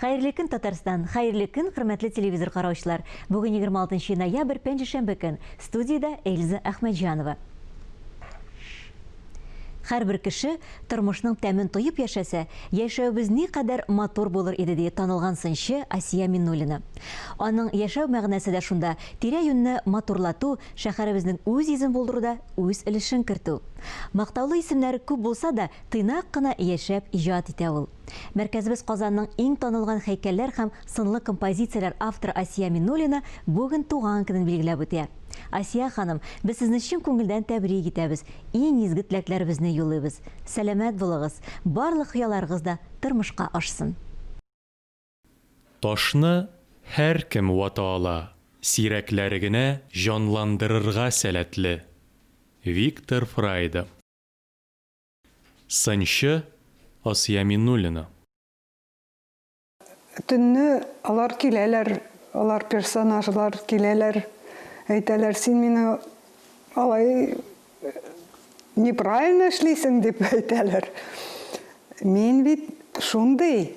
Хәерле көн, Татарстан! Хәерле көн, хөрмәтле телевизор караучылар! Бүген 26 ноябрь, пәнҗешәмбе көн. Студиядә Эльза Әхмәтҗанова. Һәрбер кеше тормышның тәмен тоеп яшәсә, яшәвебез никадәр матур булыр иде, ди танылган сынчы Асия Миннуллина. Аның яшәү мәгънәсе дә шунда, тирә-юньне матурлату, шәһәребезнең үз йөзен булдыруда үз өлешен кертү. Мактаулы исемнәре күп булса да, тыйнак кына яшәп иҗат итә ул. Мәркәзебез Казанның иң танылган һәйкәлләр һәм сынлы композицияләр авторы Асия Миннуллина бүген туган көнен билгеләп үтә. Асия ханым, без сезне чын күңелдән тәбрик итәбез, иң изге теләкләребезне юллыйбыз. Сәламәт булыгыз, барлык хыялларыгыз да тормышка ашсын! Ташны һәркем вата ала, сирәкләре генә җанландырырга сәләтле. Виктор Фрайда. Сынчы Асия Миннуллина. Төнне алар киләләр, алар персонажлар киләләр, әйтәләр, син мине алай неправильно эшлисең дип әйтәләр. Мин бит шундый,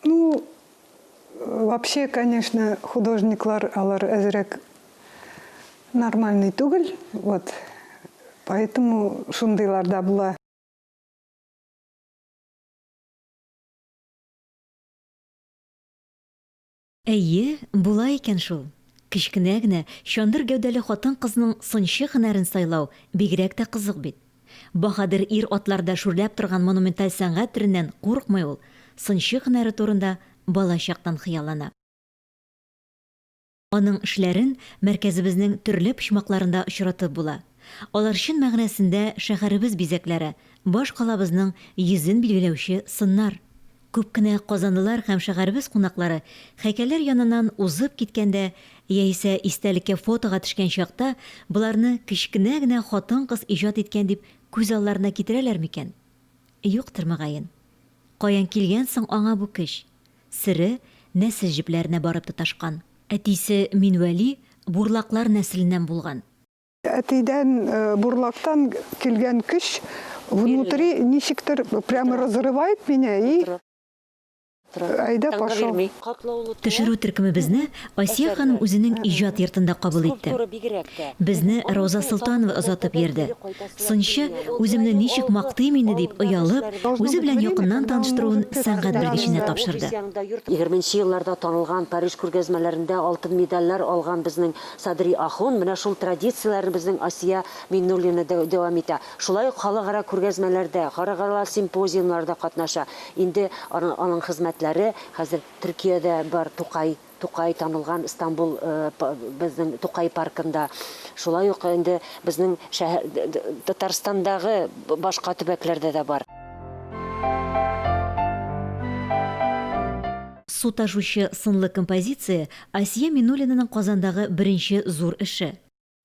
ну, вообще, конечно, художниклар алар әзрәк нормальный түгел, вот, поэтому шундыйлар да була. Әйе, була икән шул. Кечкенә генә, чандыр гәүдәле хатын-кызның сынчы һөнәрен сайлау бигрәк тә кызык бит. Баһадир ир-атларда шүрләп торган монументаль сәнгать төреннән курыкмый ул, сынчы һөнәре турында бала чактан хыяллана. Аның эшләрен мәркәзебезнең төрле почмакларында очратып була. Алар чын мәгънәсендә шәһәребез бизәкләре, баш калабызның йөзен билгеләүче сыннар. Күп кенә казанлылар һәм шәһәребез кунаклары һәйкәлләр яныннан узып киткәндә яисә истәлеккә фотога төшкән чакта боларны кечкенә генә хатын-кыз иҗат иткән дип күз алларына китерәләр микән? Юктыр, мөгаен. Каян килгән соң аңа бу көч? Сере нәсел җепләренә барып тоташкан. Әтисе Минвәли бурлаклар нәселеннән булган. Әтидән, бурлактан килгән көч внутри ничектер прямо разрывает меня и әйдә пошел. Төшерү төркемебезне Асия ханым үзенең иҗат йортында кабул итте. Безне Рауза Солтанова озатып йөрде. Сынчы, үземне ничек мактыйм инде дип оялып, үзе белән якыннан таныштыруын сәнгать белгеченә тапшырды. Егерменче елларда танылган, Париж күргәзмәләрендә алтын медальләр алган безнең Садри Ахун, менә шул традицияләрне безнең Асия Миңнуллина дәвам итә. Шулай ук халыкара күргәзмәләрдә, халыкара симпозиумнарда катнаша. Инде аның хезмәтләре хәзер Төркиядә бар, Тукай Тукай танылган Истанбул безнең Тукай паркында. Шулай ук инде безнең шәһәр Татарстандагы башка төбәкләрдә дә бар. Су ташучы сынлы композиция Асия Минуллинаның Казандагы беренче зур эше.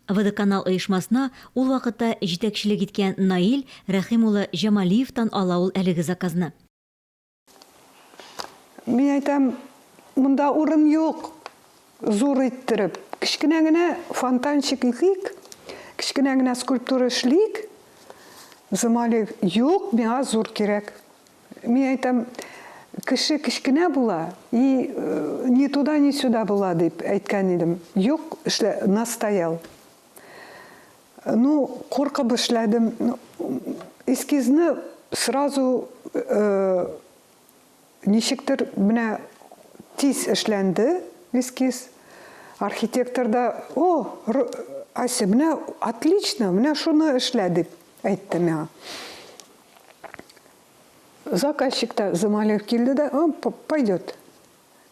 Водоканал оешмасына ул вакытта җитәкчелек иткән Наил Рәхим улы Җамалиевтан ала ул әлеге заказны. Мин әйтәм, монда урын юк, зур иттереп. Кечкенә генә фонтанчик итик, кечкенә генә скульптура эшлик. Замалиев, юк, миңа зур кирәк. Мин әйтәм, кеше кечкенә була и ни туда, ни сюда була дип әйткән идем. Юк, эшлә, настоял. Ну, куркып эшләдем. Эскизны сразу ничектер менә тиз эшләнде эскиз. Архитектор да, о, Ася, менә отлично, менә шуны эшлә дип әйтте миңа. Заказчик та Замалев килде дә, о, пойдет.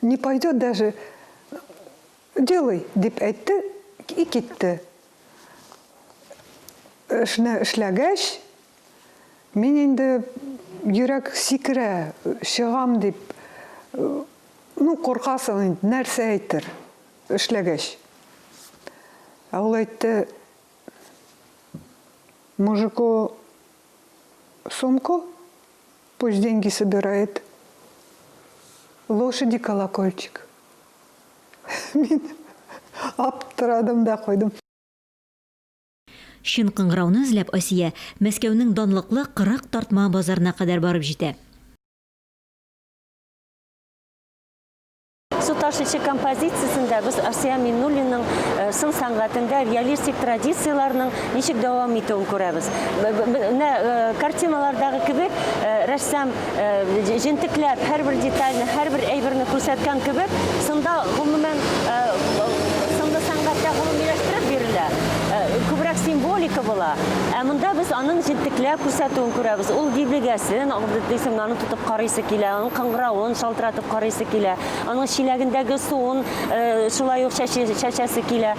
Не пойдет даже, Делай, дип әйтте и китте. Эшне эшләгәч, мин инде йөрәк сикерә, чыгам дип, ну, куркасың инде, нәрсә әйтер, эшләгәч. Ә ул әйтте, мужику сумку, пусть деньги собирает, лошади колокольчик. Мин аптырадым да куйдым. Чын кыңгырауны эзләп Асия Мәскәүнең данлыклы 40 тартма базарына кадәр барып җитә. ташучы композициясендә без Асия Миннуллинаның сын сәнгатендә реалистик традицияләрнең ничек дәвам итүен күрәбез. Менә картиналардагы кебек рәссам җентекләп һәрбер детальне, һәрбер әйберне күрсәткән кебек, сында гомумән сынлы сәнгатьтә гомумиләштереп бирелә. Күбрәк символика була. Ә монда без аның җентекләп күрсәтүен күрәбез. Ул дилбегәсен, дисең, аны тотып карыйсы килә, аның кыңгыравын шалтыратып карыйсы килә, аның чиләгендәге суын шулай ук чәчәсе килә.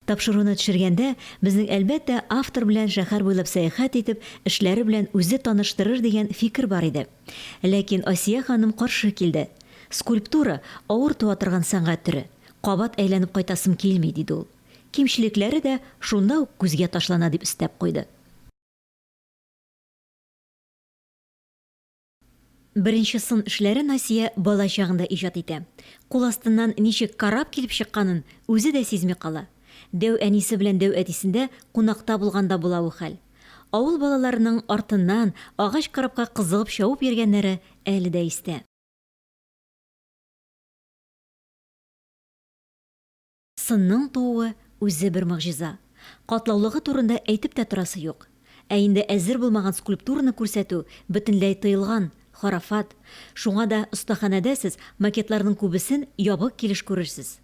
Тапшыруны төшергәндә, безнең, әлбәттә, автор белән шәһәр буйлап сәяхәт итеп, эшләре белән үзе таныштырыр дигән фикер бар иде. Ләкин Асия ханым каршы килде. Скульптура, авыр туа торган сәнгать төре. Кабат әйләнеп кайтасым килми, диде ул. Кимчелекләре дә шунда ук күзгә ташлана, дип өстәп куйды. Беренче сын эшләрен Асия бала чагында иҗат итә. Кул астыннан ничек кораб килеп чыкканын үзе дә сизми кала. Дәү әнисе белән дәү әтисендә кунакта булганда була бу хәл. Авыл балаларының артыннан агач корабка кызыгып чабып йөргәннәре әле дә истә. Сынның тууы үзе бер могҗиза. Катлаулыгы турында әйтеп тә торасы юк. Ә инде әзер булмаган скульптураны күрсәтү бөтенләй тыелган, хорафат. Шуңа да остаханәдә сез макетларның күбесен ябык килеш күрерсез.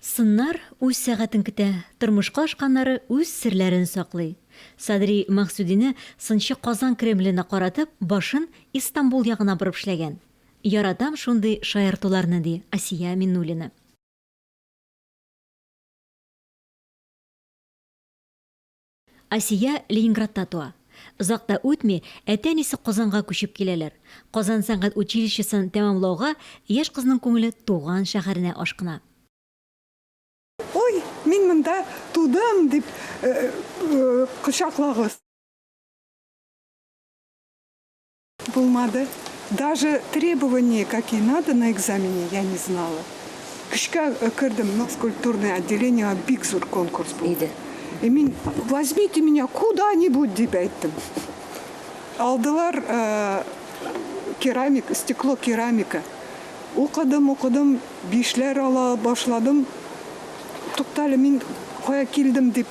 Сыннар үз сәгатен көтә, тормышка ашканнары үз серләрен саклый. Садри Максудины сынчы Казан Кремленә каратып, башын Истанбул ягына борып эшләгән. Яратам шундый шаяртуларны, ди Асия Миннуллина. Асия Ленинградта туа. Озак та үтми, әти-әнисе Казанга күчеп киләләр. Казан сәнгать училищесын тәмамлауга, яшь кызның күңеле туган шәһәренә ашкына. Ой, мин монда тудым, дип кочаклагыз. Булмады. Даже требования какие надо на экзамене, я не знала. Көчкә кердем, но скульптурное отделение бик зур конкурс булды. И мин, возьмите меня куда-нибудь, дип әйттем. Алдылар керамик, стекло керамика. Укыдым, укыдым, бишләр ала башладым. Туктале, мин кая килдем дип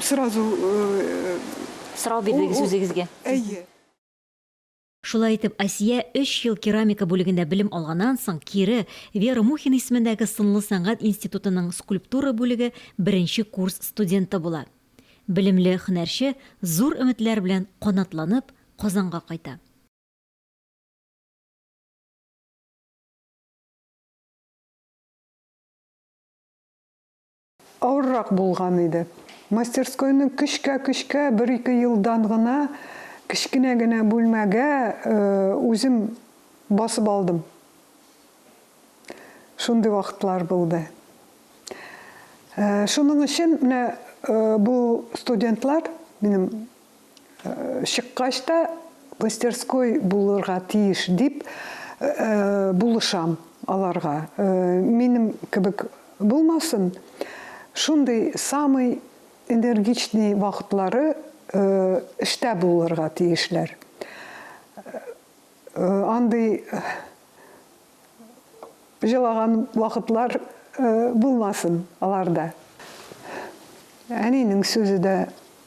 сразу. Сорау бирдегез үзегезгә. Әйе. Шулай итеп, Асия өч ел керамика бүлегендә белем алганнан соң, кире Вера Мухина исемендәге сынлы сәнгать институтының скульптура бүлеге беренче курс студенты була. Белемле һөнәрче зур өметләр белән канатланып, Казанга кайта. Авыррак булган иде. Мастерскойны көчкә-көчкә бер-ике елдан гына кечкенә генә бүлмәгә үзем басып алдым. Шундый вакытлар булды. Шуның өчен менә бу студентлар минем Чыккач та мастерской булырга тиеш дип булышам аларга. Минем кебек булмасын, шундый самый энергичный вакытлары эштә булырга тиешләр. Андый Җылаган вакытлар булмасын аларда. Әнинең сүзе дә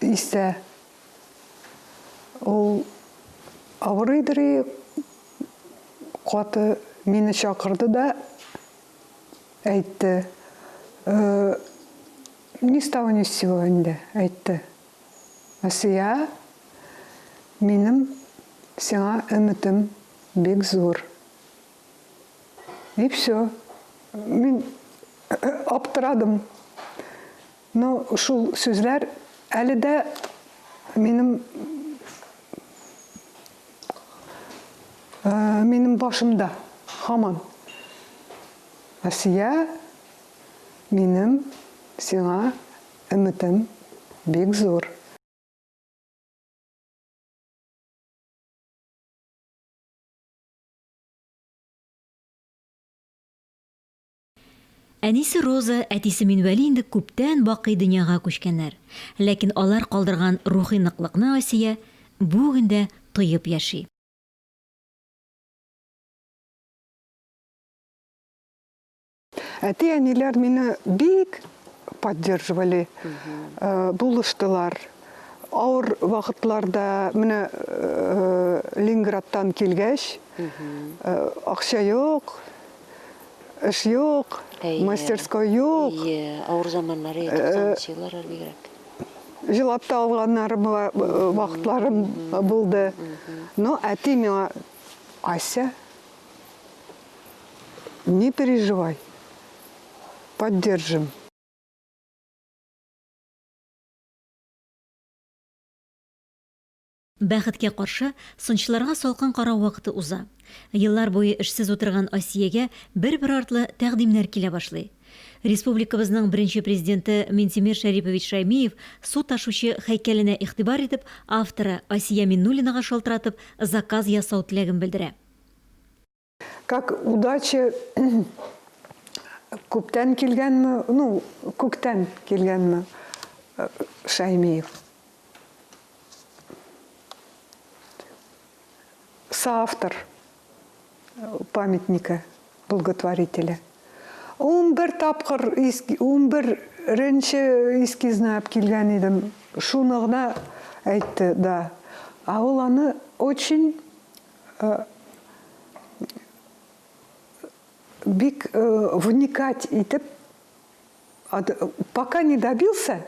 истә. Ул авырыйдыр и, каты мине чакырды да әйтте. Ни с того ни с сего инде әйтте. Асия, минем сиңа өметем бик зур. И все. Мин аптырадым. Но шул сүзләр әле дә минем минем башымда һаман. Асия, минем сиңа өметем бик зур. Әнисе Роза, әтисе Минвәли инде күптән бакый дөньяга күчкәннәр. Ләкин алар калдырган рухи ныклыкны Асия бүген дә тоеп яши. Әти-әниләр мине бик поддерживали, булыштылар. Авыр вакытларда, менә Ленинградтан килгәч, акча юк, эш юк, мастерской юк. Әйе, авыр заманнар иде, 90нчы еллар бигрәк. Җылап та алганнарым вакытларым булды. Но әти миңа, Ася, Не переживай, поддержим. Бәхеткә каршы, сынчыларга салкын карау вакыты уза. Еллар буе эшсез утырган Асиягә бер-бер артлы тәкъдимнәр килә башлый. Республикабызның беренче президенты Минтимер Шәрипович Шәймиев су ташучы һәйкәленә игътибар итеп, авторы Асия Миннуллинага шалтыратып, заказ ясау теләген белдерә. Как удача күптән килгәнме, ну, күктән килгәнме, Шәймиев. Соавтор памятника благотворителя. 11 тапкыр, 11 эскизны алып килгән идем. Шуны гына әйтте, да. Ә ул аны очень бик вникать итеп, пока не добился,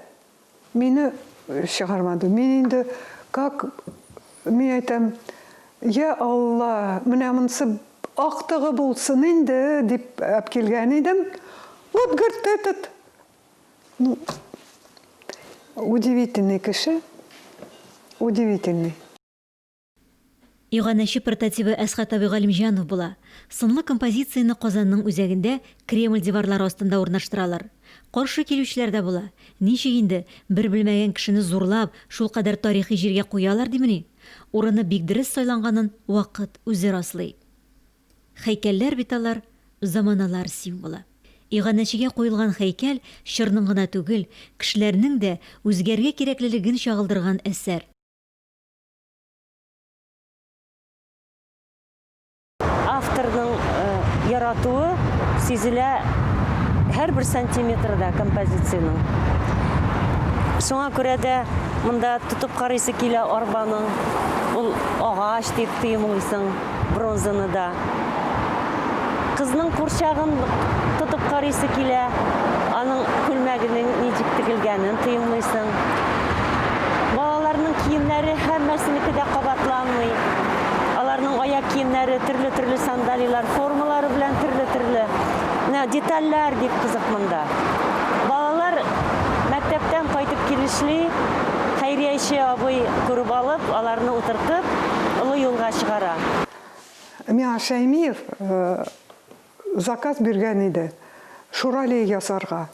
мине чыгармады. Мин инде как, мин әйтәм, я Алла, менә монысы актыгы булсын инде, дип әпкилгән идем. Вот, говорит, этот. Ну, удивительный кеше, удивительный. Иганәче прототибы Әсхәт абый Галимҗанов була. Сынлы композицияне Казанның үзәгендә, Кремль диварлары астында урнаштыралар. Каршы килүчеләр дә була. Ничек инде, бер белмәгән кешене зурлап, шулкадәр тарихи җиргә куялар димени? Урыны бик дөрес сайланганын вакыт үзе раслый. Һәйкәлләр бит алар, заманалар символы. Иганәчегә куелган һәйкәл, чорның гына түгел, кешеләрнең дә үзгәрергә кирәклелеген чагылдырган әсәр. Авторның яратуы сизелә һәрбер сантиметрда композициянең. Шуңа күрә дә монда тотып карыйсы килә арбаның. Ул агач дип тоемлыйсың, бронзаны да. Кызның курчагын тотып карыйсы килә, аның күлмәгенең ничек тегелгәнен тоемлыйсың. Балаларның киемнәре һәммәсенеке дә кабатланмый. Аларның аяк киемнәре төрле-төрле сандалилар формалары белән төрле-төрле. Менә детальләр бик кызык монда. Балалар мәктәптән кайтып килешли, хәйрияче абый күреп алып, аларны утыртып, олы юлга чыгара. Миңа Шәймиев заказ биргән иде, Шуралей ясарга.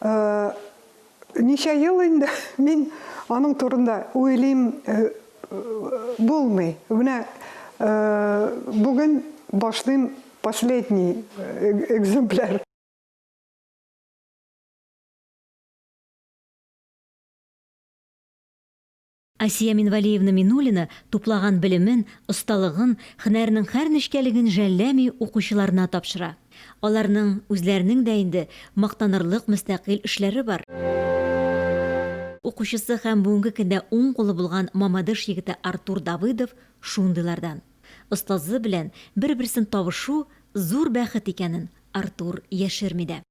Ничә ел инде мин аның турында уйлыйм, булмый. Менә бүген башлыйм последний экземпляр. Асия Минвалиевна Минуллина туплаган белемен, осталыгын, һөнәренең һәр нечкәлеген жәлләми укучыларына тапшыра. Аларның үзләренең дә инде мактанырлык мөстәкыйль эшләре бар. Укучысы һәм бүгенге көндә уң кулы булган Мамадыш егете Артур Давыдов шундыйлардан. Остазы белән бер-берсен табышу зур бәхет икәнен Артур яшерми дә.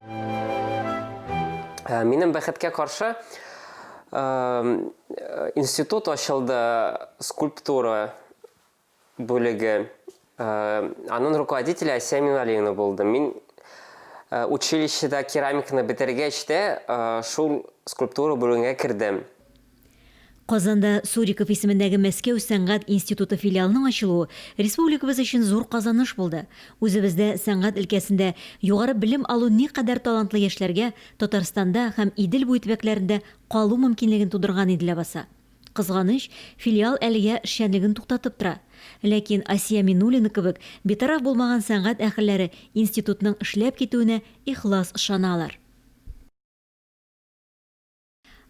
Минем бәхеткә каршы, институт ачылды, скульптура бүлеге. Аның руководителе Асия Минвалиевна булды. Мин училищеда керамиканы бетергәч тә, шул скульптура бүлегенә кердем. Казанда Суриков исемендәге Мәскәү сәнгать институты филиалының ачылуы республикабыз өчен зур казаныш булды. Үзебездә сәнгать өлкәсендә югары белем алу никадәр талантлы яшьләргә Татарстанда һәм Идел буе төбәкләрендә калу мөмкинлеген тудырган иде ләбаса. Кызганыч, филиал әлегә эшчәнлеген туктатып тора. Ләкин Асия Миннуллина кебек битараф булмаган сәнгать әһелләре институтның эшләп китүенә ихлас ышаналар.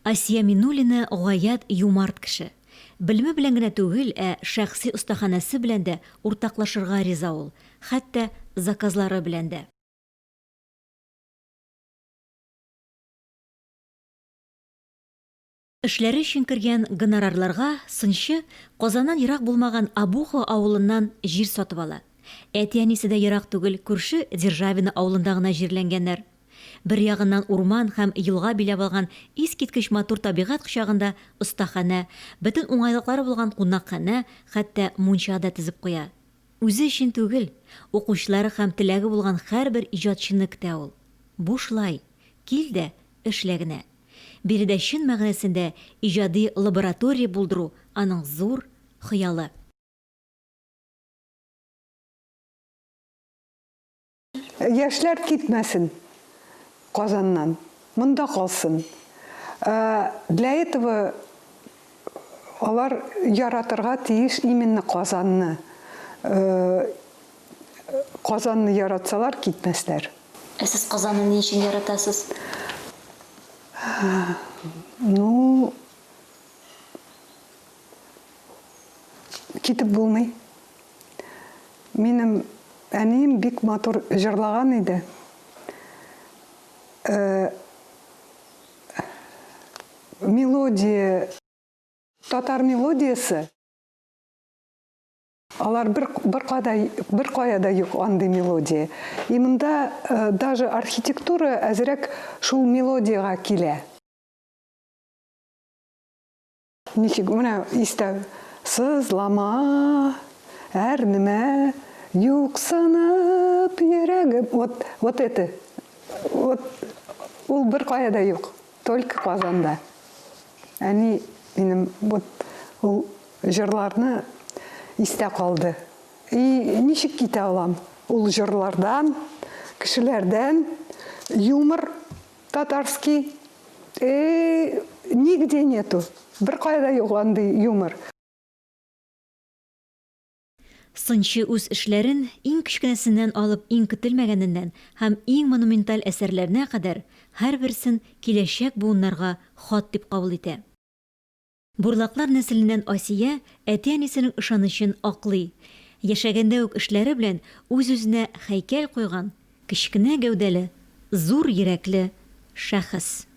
Асия Миннуллина гаять юмарт кеше. Белеме белән генә түгел, ә шәхси остаханәсе белән дә уртаклашырга риза ул, хәтта заказлары белән дә. Эшләре өчен кергән гонорарларга сынчы Казаннан ерак булмаган Обухово авылыннан җир сатып ала. Әти-әнисе дә ерак түгел, күрше Державино авылында гына җирләнгәннәр. Бер ягыннан урман һәм елга биләп алган искиткеч матур табигать кочагында остаханә, бөтен уңайлыклары булган кунакханә, хәтта мунча да төзеп куя. Үзе өчен түгел, укучылары һәм теләге булган һәрбер иҗатчыны көтә ул. Бушлай! Кил дә, эшлә генә. Биредә чын мәгънәсендә иҗади лаборатория булдыру аның зур хыялы. Яшьләр китмәсен Казаннан, монда калсын. Для этого алар яратырга тиеш именно Казанны. Казанны яратсалар, китмәсләр. Ә сез Казанны ни өчен яратасыз? Ну, китеп булмый. Минем әнием бик матур җырлаган иде. Мелодия, татар мелодиясе. Алар бер, беркая, беркая да юк андый мелодия. И монда даже архитектура әзрәк шул мелодиягә килә. Ничек, менә истә, сызлама, әрнемә, юксынып йөрәгем. Вот, вот это, вот ул беркая да юк, только Казанда. Әни минем вот ул Җырларны истә калды. И ничек китә алам ул җырлардан, кешеләрдән, юмор татарский, э нигде нету, беркая да юк андый юмор. Сынчы үз эшләрен, иң кечкенәсеннән алып иң көтелмәгәненнән һәм иң монументаль әсәрләренә кадәр, һәрберсен киләчәк буыннарга хат дип кабул итә. Бурлаклар нәселеннән Асия әти-әнисенең ышанычын аклый. Яшәгәндә үк эшләре белән үз-үзенә һәйкәл куйган, кечкенә гәүдәле, зур йөрәкле шәхес.